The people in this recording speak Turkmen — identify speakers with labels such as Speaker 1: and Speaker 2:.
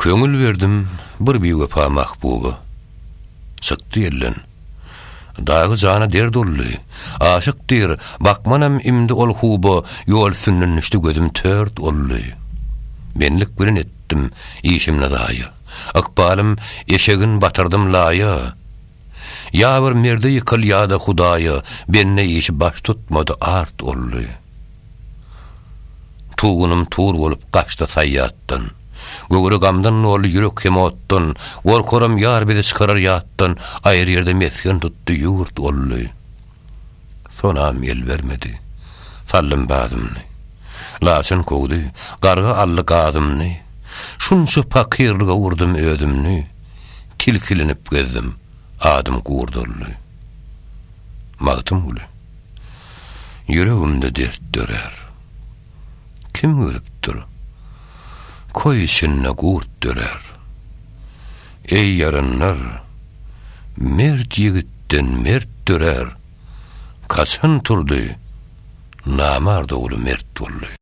Speaker 1: Köňül berdim bir biwepa mahbuba. Çykdy elden. Dagy jana dert oldy. Aşyk diýr, bakmanam imdi ol huba, Ýol üstünden düşdi gözüm tört oldy. Benlik bilen etdim işimni zaýa. Ykbalym eşegin batyrdym laýa. Ýa bir merde ýykyl ýa-da Hudaýa, Bende işi baş tutmady art oldy. Tugunym tur bolup gaçdy saýýatdan. Göwre gamdan doldy, ýürek hem otdan. Gorkaram ýar bizi çykarar ýatdan, Aýry ýerde mesgen tutdy, ýurt oldy. Sonam el bermedi. Saldym bazymny. Laçyn kowdy, garga aldy gazymny. Şunça pakyrlyga urdum özümni. Tilkilenip gezdim, adym gurt oldy. Magtymguly. Ýüregimde dert dörär. Kim görüpdir, koý içinde gurt dörär. Eý ýaranlar, mert ýigitden mert dörär, Kaçan turdy, namart ogly mert boldy.